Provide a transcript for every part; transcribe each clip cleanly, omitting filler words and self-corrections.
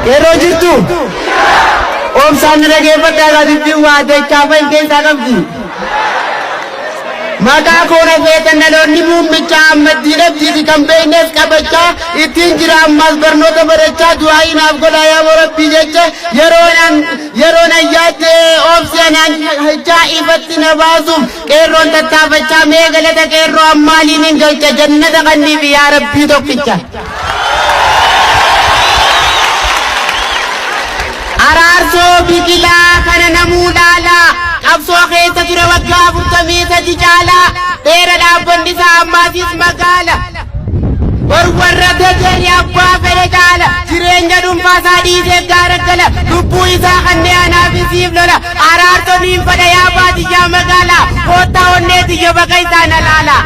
Qeerroo jirtu? Obsaan na dhageeffadhaa gaa dubbiin waa dachaa fa'i keessaa qabdi. Maqaa koona feetan dhaloonni muummichaa Ahmaddiin Abdiiti kan beeknes qabachaa ittiin jira ammaas barnoota barachaa du'aa'ii naaf godhaa yaa Rabbii jecha yeroon ayyaadde obsi anaan jechaa ifatti na baasuuf qeerroon tattaafachaa mee galata qeerroo ammaaliin hin galcha jannata kanniif yaa Rabbii tokkicha. Araarsoo Biqilaa kana namuu laalaa qabsoo keessa ture waggaa 43 caalaa dheera dhaabbanni isaa ammaasis magaala. Bar warra dadari abbaa fedhe caala jireenya dhuunfaa isaa dhiisee gaara gala lubbuu isaa kanneen anaaf isiif lola araarsoo niin fedha yaa baadiyyaa magaalaa koottaa onnee tiyya baqa isaan alaala.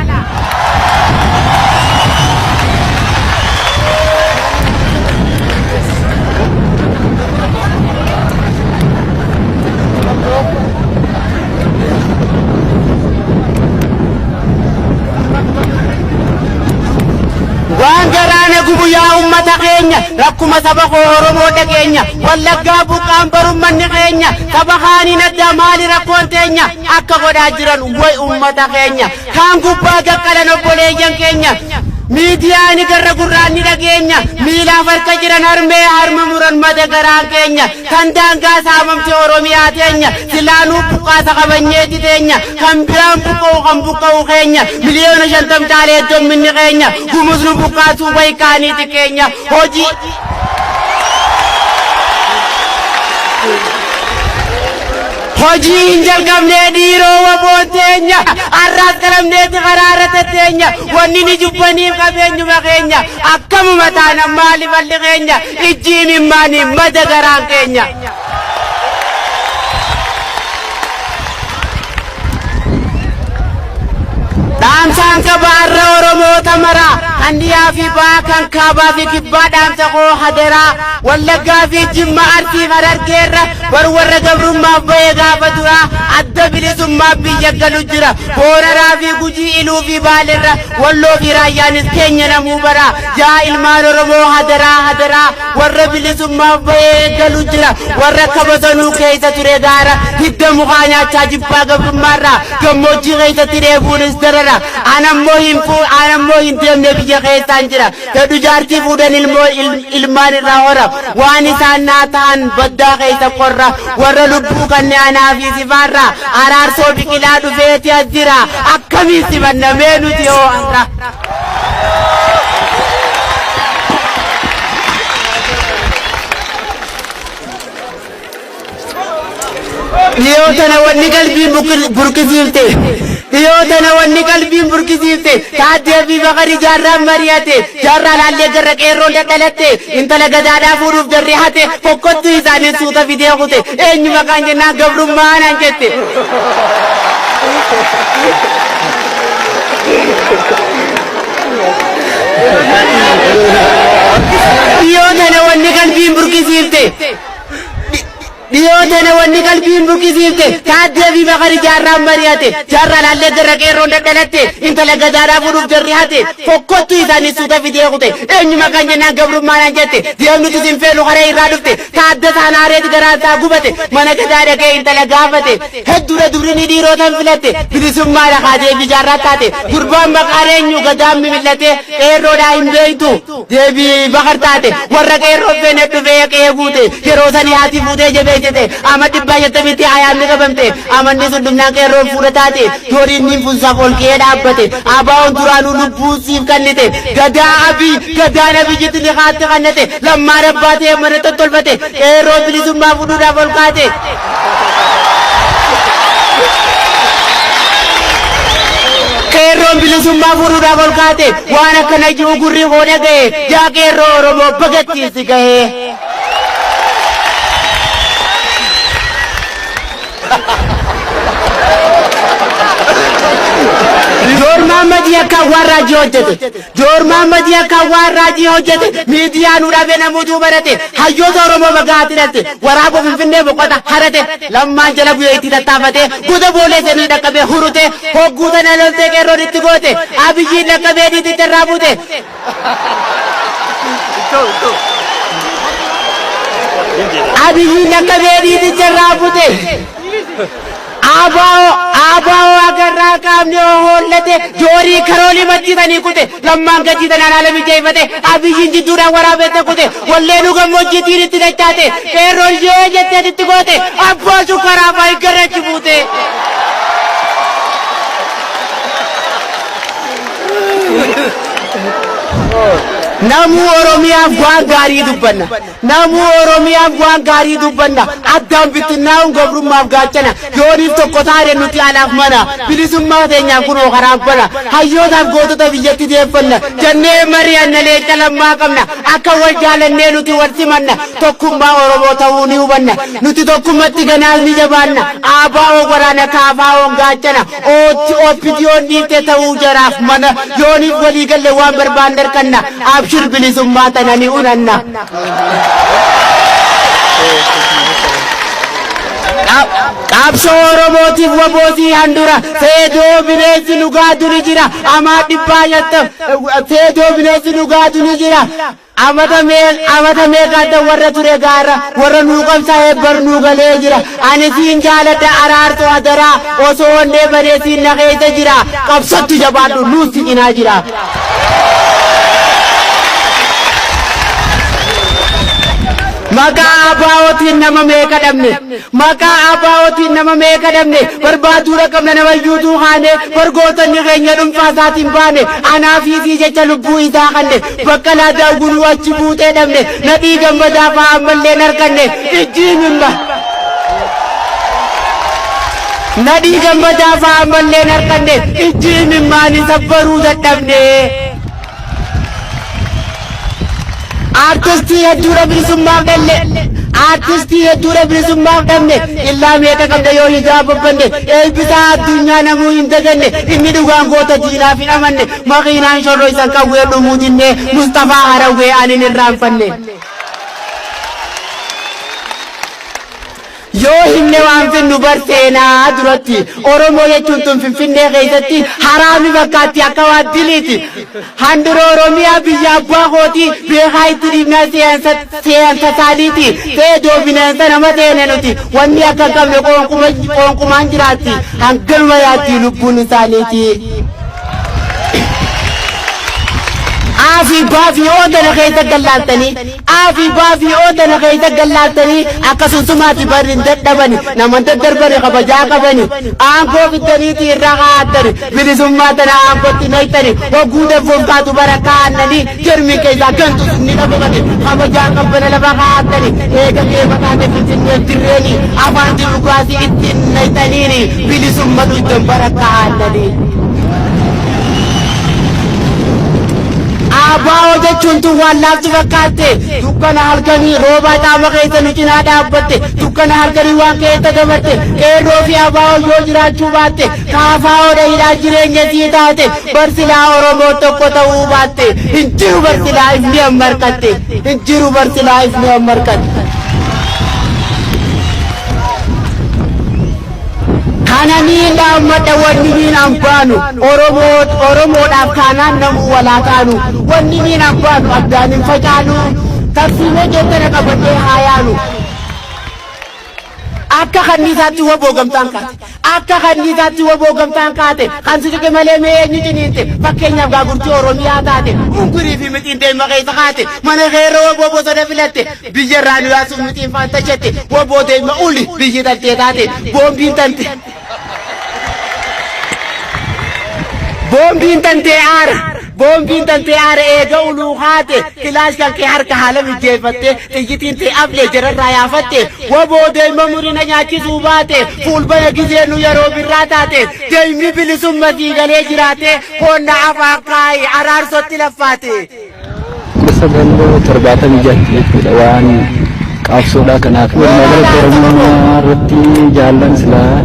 Waan garaana gubu yaa ummata keenya rakkuma saba koo Oromoo dhageenya Wallaggaa buqqaan barummanni keenya saba kaaniin addaa maali rakkoon teenya akka godhaa jiran way ummata keenya kaan gubbaa gaqqalan obboleeyyan keenya miidiyaa ni garra gurraan ni dhageenya miilaaf harka jiran harmee harma muran mada garaan keenya kan daangaa saamamte Oromiyaa teenya silaanuu buqqaasa qabanyeeti teenya kan biraan buqqa'u kan buqqa'u keenya 50,000,000 caalee heddomminni keenya gumus nu buqqaasuu waykaaniiti keenya hojii hojii hin jalqabnee dhiiroo waboon teenya arraas qalamneeti karaarra tetteenya wanni ni jubbaniif qabeenyuma keenya akkamuma taana maali falli keenya ijji imimmaanii mada garaan keenya. Dhaamsaan qaba har'a Oromoota maraa kan dhiyaa fi ba'aa kan kaabaa fi kibbaa dhaamsa koo hadaraa Wallaggaa fi Jimma Arsii Harargeerra bar warra gabrummaaf ba'e gaafa duraa adda bilisummaa biyya galu jira Booraraa fi Gujii Iluu fi Baalerra Walloo fi Raayyaanis keenya namuu bara yaa ilmaan Oromoo hadaraa hadaraa warra bilisummaaf ba'ee galu jira warra akka bosonuu keessa ture gaara hidda mukaa nyaachaa jibbaa gabrummaarraa gammoojjii keessatti dheebuunis darara anammoo hin fuu anammoo hin deemne biyya keessaan jira fedhu jaartii fuudhan ilmoo ilmaan irraa hora waan isaan naa ta'an baddaa keessa qorra warra lubbuu kanne anaa fi sifaarra araarsoo biqilaa dhufeeti as jira akkamiin simanna mee nuti hoo har'a. Dhiyoo tana wanni qalbiin burqisiifte. Dhiyoo tana wanni qalbiin burqisiifte. Taaddee fi Bakari jaarraan mari'ate. Jaarraa laallee garra qeerroon dhadhalatte. Intala gadaadhaa fuudhuuf jarri hate. Fokkottuu isaanii suuta fidee kute. Eenyu maqaan jennaan gabrummaa naan jette. Dhiyoo tana wanni qalbiin burqisiifte. Dhiyoo tana wanni qalbiin burqisiifte Taaddee fi Bakari jaarraan mari'ate. Jaarraa laallee garra qeerroon dhadhalatte. Intala gadaadhaa fuudhuuf jarri hate. Fokkottuu isaanii suuta fidee kute. Eenyu maqaan jennaan gabrummaa naan jette. Deemnutu sin feenu karee irraa dhufte. Taaddasaa naareeti garaan isaa gubate. Mana gadaa dhaqee intala gaafate. Hedduudha dubrinii dhiirotan filatte. Bilisummaa lafaa deebii jaarraa taate. Gurbaan maqaan eenyu gadaan mimillatee qeerroodhaa hin beektu. Deebii Bakar taate warra qeerroo feene dhufee qe'ee guute yeroo sanii haati fuutee jabeessite ama dhibbaa shantamitti ayaanni qabamte amanni sun dhumnaan qeerroon fuudha taate dooriin niin funsaaf ol qe'ee dhaabbate abaa'oon duraanuu lubbuu siif kennite gadaa abii gadaan abiyyitti ni haatti kannate lammaan abbaa ta'e mana tottolfate qeerroon bilisummaa fuudhuudhaaf ol kaate. Qeerroon bilisummaa fuudhuudhaaf ol kaate waan akkana jiru gurri koo dhaga'e yaa qeerroo Oromoo bagattiin si ga'e. Joor Mahammadii akka waan raajii hojjete. Joor Mahammadii akka waan raajii hojjete. Miidiyaa nu dhabe namuutu barate. Hayyoota Oromoo bagaatti dhalte. Waraaboo Finfinnee boqota harate. Lammaan jala bu'ee itti tattaafate. Goda boolee seenuu dhaqqabee hurute. Hogguu tana loltee qeerroon itti goote. Abiyyiin dhaqqabee dhiiticha irraa buute. Abiyyiin akka beediiticha irraa bute. Abaa'oo abaa'oo agarraa qaamni hoollate joorii karoolii machiisanii kute lammaan gachiisan haala mijeeffate Abiyyiin jidduudhaan waraabessa kute walleenuu gammoojjiitiin itti dachaate qeerroon yee jettee itti goote abbaa shukkaraa fa'aa garrachi buute. Namuu Oromiyaaf waan gaarii dubbanna. Namuu Oromiyaaf waan gaarii dubbanna. Addaan bittinnaa'uun gabrummaaf gaachana. Yooniif tokko taane nuti alaaf mana. Bilisummaa teenyaaf kunoo karaan bana. Hayyootaaf gootota biyyatti deeffanna. Jennee mari'anna leenca lammaa qabna. Akka wal jaalannee nuti wal simanna. Tokkummaa Oromoo ta'uu ni hubanna. Nuti tokkummatti ganaas ni jabaanna. ABO waraana KFO'n gaachana. Ootti OPDO'n dhiifte ta'uu jaraaf mana. Yooniif walii galle waan barbaanne harkanna. Abshir bilisummaa tana ni unanna. Qabsoo Oromootiif waboosii handura seedoo bineensi dhugaa duri jira amaa dhibbaa nyatta seedoo bineensi dhugaa duri jira amata mee amata meeqaadda warra ture gaara warra nuu qabsaa'ee bar nuu galee jira ani siin jaaladha araartoo adaraa osoo onnee banee siin na keessa jira qabsottu jabaadhu nuus si cinaa jira. Maqaa ABOtiin nama meeqa dhabne? Maqaa ABOtiin nama meeqa dhabne? Barbaaduudha qabna nama iyyuutuu kaane bargootonni keenya dhuunfaa isaatiin baane anaa fi sii jecha lubbuu isaa kanne Baqqalaa Daawgunuu achi buutee dhabne Nadhii Gammadaa fa'aa ammallee hin arganne ijji mimma. Nadhii Gammadaa fa'aa ammallee hin arganne ijji imimmaanii sabbaruu dadhabne. Aartistii hedduudha bilisummaaf dhalle. Aartistii hedduudha bilisummaaf dhabne. Illaa meeqa qabda yoo hijaa babbanne. Eebbisaa addunyaa namuu hin daganne. Inni dhugaan goota diinaaf hin amanne. Makiinaan shorroo isan qawwee dhumuu dinne. Mustafaa Harawwee ani hin irraanfanne. Yoo himne waan finnu bar seenaa duratti Oromoo jechuun tun Finfinnee keessatti haraami fakkaatti akka waan diliiti. Handura Oromiyaa biyya abbaa kooti beekaa itti dhiibnaa seeyansa saaliiti. Seedoo bineensa nama seene nuti wanni akka hin qabne qoonqumaan jiraatti hanganuma yaaddi lubbuun isaaniiti. A fi B fi O tana keessa gallaaltanii A fi B fi O tana keessa gallaaltanii akka sunsumaatti barri hin dadhabani nama daddarbani kabajaa qabani aangoo fiddaniiti irra kaa'attani bilisummaa tana aangootti naytani hogguu danfuuf kaatu bara kaa'annanii jarmiin keessaa gantu ni dhabamani kabajaa qabbana lafa kaa'attani eega keema taate finfinneef dirreeni afaan dimokiraasii ittiin naytaniini bilisumma dhuydan bara kaa'annanii. ABO jechuun tun waan laaftu fakkaatte dukkana halkanii roobaa caama keessa nu cinaa dhaabbatte dukkana halkanii waan keessa dabarte qeerroo fi ABO yoo jiraachuu baatte KFOdha hidhaa jireenya sii taate barsilaa Oromoo tokko ta'uu baatte hin jiru barsilaa ifni amma harkatte hin jiru barsilaa ifni amma harkatte. Kana niin dhaammadha wanni niin an baanu Oromoo Oromoodhaaf kaanaan namuu walaa taanu wanni niin an baanu addaan hin facaanu tarsiimoo jettana qabadhee haa yaanu. Akka kanniisaatti waboo gamtaan kaate akka kanniisaatti waboo gamtaan kaate kan si tuqe malee mee eenyu ciniinte fakkeenyaaf gaagurtii Oromiyaa taate ungurii fi mixiin deemma keessa kaate mana keerra waboo bosona filatte Biyya irraa nu yaasuuf mixiin faantashette waboo deema uli biyyi tantee taate boombiin tante boombiin tantee aara boombiin tantee aara eega uluu haate kilaash kan kee harka haala mijjeeffatte xiyyitiin tee aflee jararraa yaafatte waboo deema murina nyaachisuu baate fuulbana gizee nu yeroo birraa taate deemni bilisumma sii galee jiraate koonna afaan kaayi araarsotti laffaate. 1976 jechuudha waan qabsoodha. Kanaaf walumaa galatti Oromummaa irratti jaallan silaa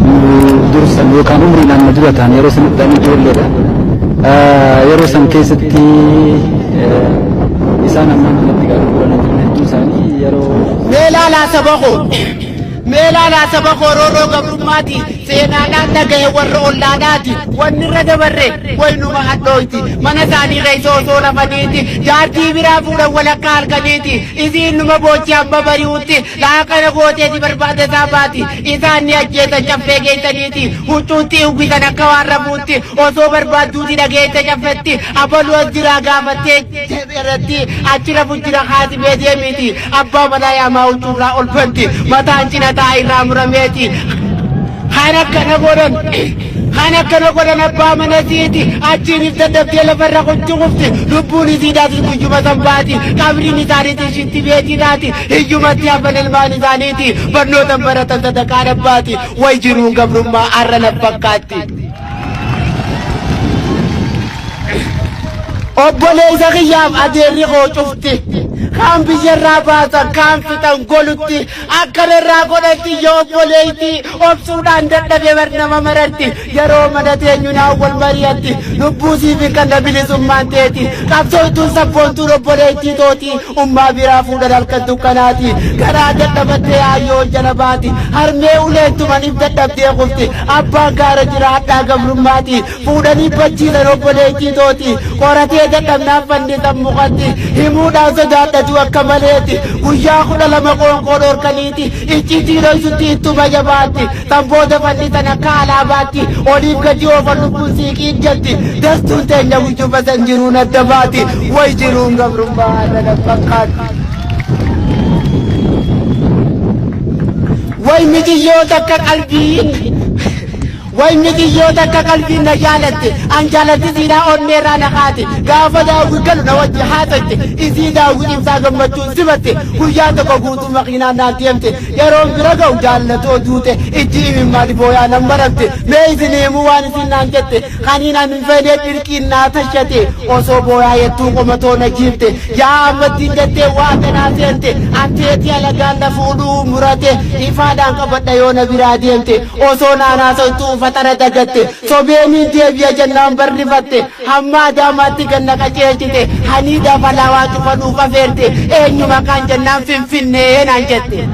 nu dursan yookaan umriidhaan nu dura ta'an yeroo sanitti ani ijoolleedha. Yeroo san keessatti isaan ammaan kanatti gaafa jiran hedduu isaanii yeroo Mee laalaa saba koo. Mee laalaa saba koo roorroo gabrummaati. Seenaadhaan dhagaye warra ollaadhaati. Wanni irra dabarre waynuma hadhooyti. Mana isaanii keessa osoo rafaniiti. Jaartii biraa fuudhan walakkaa halkaniiti. Isiin numa boochi hamma bari'utti. Laaqana gooteeti barbaada isaa baati. Isaan ni ajjeesan caffee geessaniiti. Huccuutti uwwisan akka waan rafuutti. Osoo barbaadduuti dhageesse caffetti. Abaluu as jiraa gaafattee irratti achi rafu jira haasimee deemiti. Abbaa manaa yaamaa huccuurraa ol banti. Mataan cinataa irraa murameeti. Kan akkana godhan kan akkana godhan abbaa mana siiti. Achiin if dadhabdee lafarra kutti kufti. Lubbuun isiidhaatis guyyuma san baati. Qabriin isaaniitis ishitti beetiidhaati. Hiyyumatti hafan ilmaan isaaniiti. Barnoota baratan sadaqaa dhabbaati. Way jiruun gabrummaa har'a na fakkaatti. Obboleessa kiyyaaf adeerri koo cufti. Kaan biyyarraa baasan kaan fixan golutti. Akkana irraa godhanti yoo obboleetti obsuudhaan dadhabe bar nama mararti. Yeroo mana teenyu naan wal mari'atti. Lubbuu siif hin kanna bilisummaan teeti. Qabsooftuun sabboontuun obboleettii tooti. Ummaa biraa fuudhan halkan dukkanaati. Garaa dadhabattee aayyoo jala baati. Harmee uleen tumaniif dadhabdee kufti. Abbaan gaara jira hadhaa gabrummaati. Fuudhanii bachiisan obboleettii tooti. Qoratee dadhabnaan fannisan mukatti. Himuudhaan sodaadhatu akka maleeti. Guyyaa 12 qoonqoo dhorkaniiti. Icciitii dhoysutti ittuma jabaatti. Tan booda fannisan akka alaabaatti. Oliif gadi oofan lubbuun siiqiin jetti. Dastuun teenya guyyuma san jiruun adda baati. Way jiruun gabrummaa har'a na fakkaatti. Way miciyyoo takka qalbiin Way miciyyoo takka qalbiin na jaalatte an jaalatti siidhaa onneerraa na kaate gaafa daawwi galu na wajji haasoyte isii daawwi ibsaa gammachuun simatte guyyaa tokko guutuu makiinaan naan deemte yeroon bira ga'u jaallatoo duute ijji imimmaan booyaa nan maramte mee isin himuu waan isin naan jette kaniin an hin feene dirqiin naa tashate osoo booyaa jettuu qomatoo na jiifte yaa ammattiin jettee waa ganaa seente atteetii alagaan na fuudhuu murate ifaadhaan qabadha yoo na biraa deemte Osoo naan haasoytuu fatara dagatte sobeeniin deebi'a jennaan barrifatte hamma Adaamaatti gad na qajeelchite haniidha falaawaa cufa nuuf afeerte eenyu maqaan jennaan Finfinnee naan jette.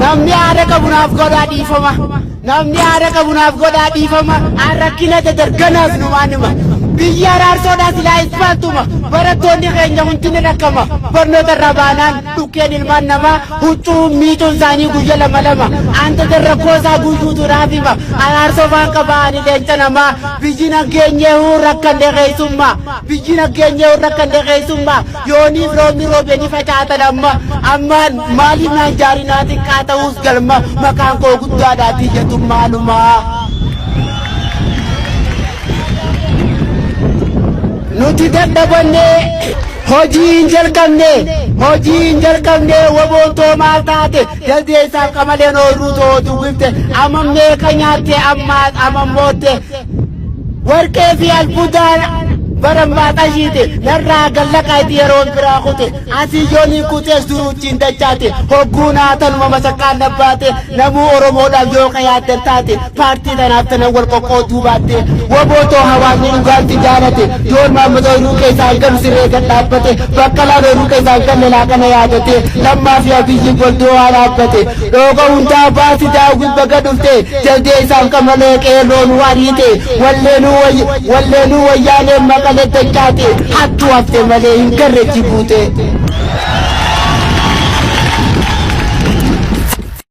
Namni haadha qabu naaf godhaa dhiifama. Namni haadha qabu naaf godhaa dhiifama. Aan rakkina dadarganaas numaan hima. Biyyi araarsoodhaa silaa ispaaltuma. Barattoonni keenya hundi ni rakkama. Barnoota irraa baanaan dhukkeen ilmaan namaa huccuu miicuun isaanii guyya lama lama. Aan dadarrakkoo isaa guyyuutu naaf hima. Araarsoo faan qaba ani leenca namaa. Biyyi nageenyeehuu rakkanne keessummaa. Biyyi nageenyeehuu rakkanne keessummaa. Yooniif roobni roobe ni facaatan amma. Ammaan maaliif naan jaarinaa xiqqaa ta'uus galma maqaan koo guddaadha tiyyatu maalumaa. Nuti dadhabannee hojii hin jalqabne hojii hin jalqabne waboon too maal taate jaldeessaaf qamaleen ooyiruu too duwwifte amma meeqa nyaatte amma amammootte Warqee fi albuudaan bara maaxashiite narraa gallaqaa itti yeroon biraa kute asii yooniin kutees duruuchiin dachaate hogguu naa tanuma masakkaan nabbaate namuu Oromoodhaaf yoo qayaaddan taate paartii tanaaf tanan wal qoqqooduu baatte wabootoo hawaasni dhugaatti jaalate joon Mahammad ooyiruu keessaa hin galu siree gad dhaabbate baqqalaan ooyiruu keessaa hin galle laaqana yaadate lammaa fi abiyyiin goldoo haa dhaabbate Dhooqa hundaa baasi daawwit baga dhufte jaldeessaaf qamalee qeerroo nu ariite walleenuu wayyaaneen maqale dachaate hattuu hafte malee hin garre itti buute.